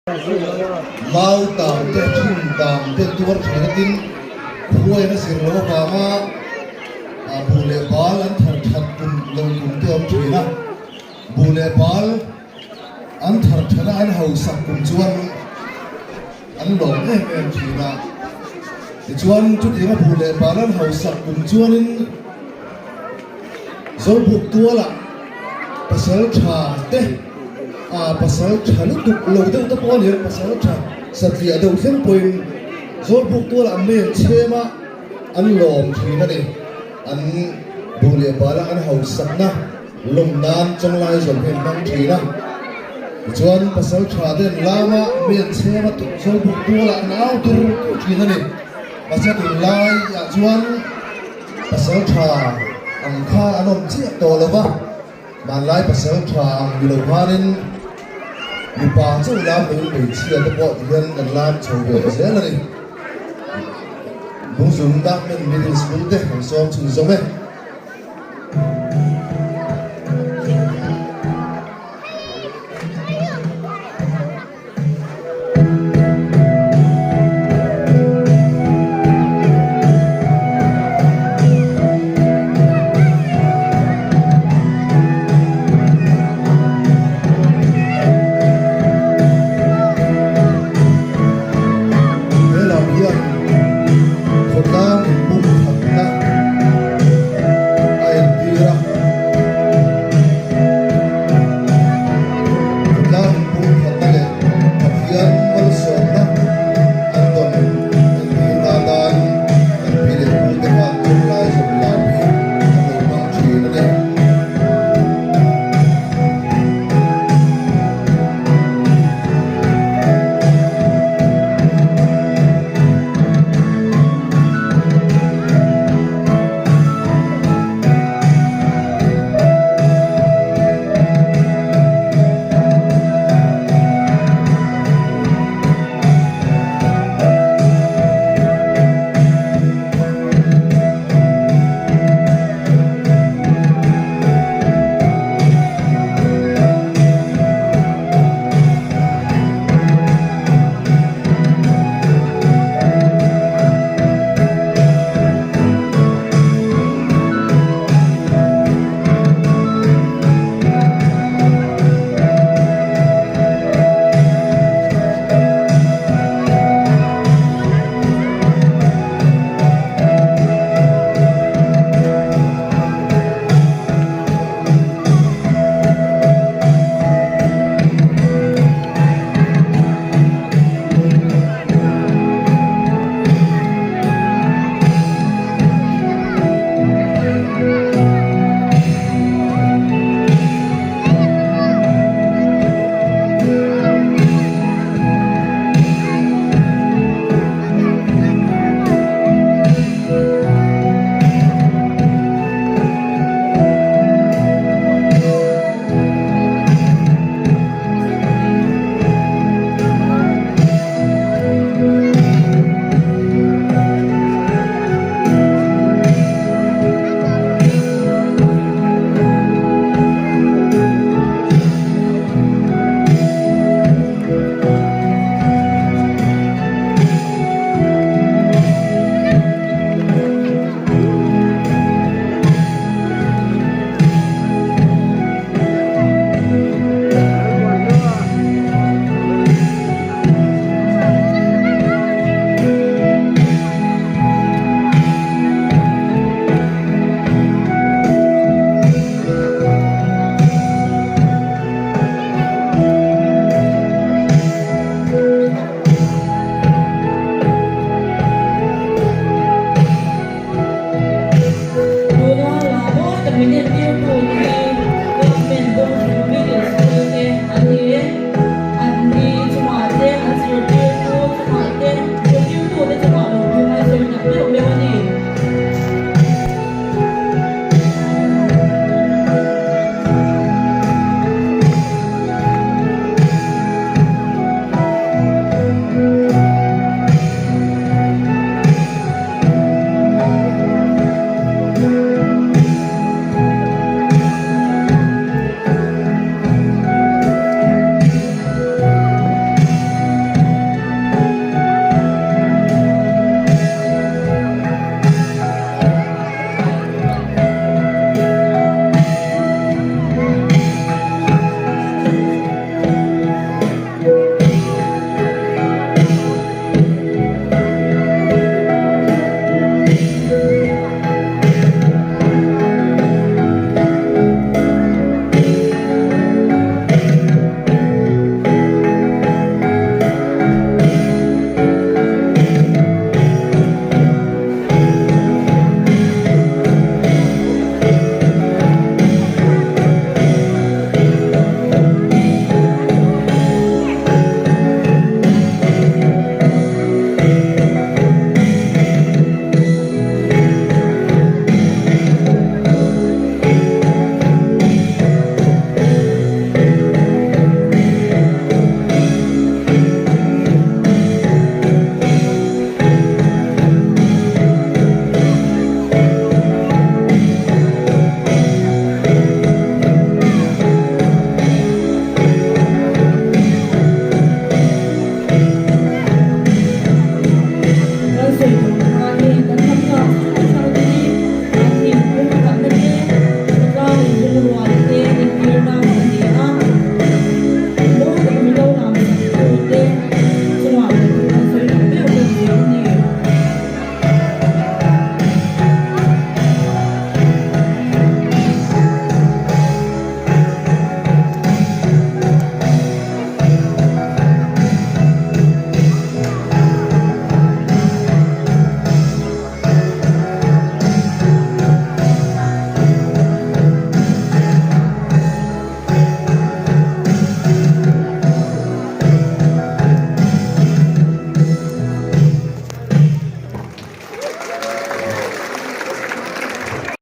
Mau tang te, thin tang te tuar thin a tin khuain a zir loh avanga buh leh bal an thar that kum lo kum te a awm thin a. Buh leh bal an thar that a an hausak kum chuan an lawm em em thin a. Tichuan chutianga buh leh bal an hausak kum chuanin Zobuk tualah pasal tha te ah pasal tha lutuk lo deuh te pawh a ni ang pasal tha satliah deuh thleng pawhin Zawlbuk tualah mei an chhem a an lawm thin a ni. An buh leh bala an hausakna lawm nan chawnglai zawm hi an hmang thin a. Tichuan pasal tha te an lam a mei an chhem a Zawlbuk tualah an au tur tur thin a ni. Pasal tunlai ah chuan. Pasal tha ang kha an awm chiah tawh lo va, hmanlai pasal tha ang ni lo khanin mipa chauh lam loin hmeichhia te pawh tihian kan lam chho ve ta zel a ni. Lungzum Government Middle School te kan sawm chhun zawm e.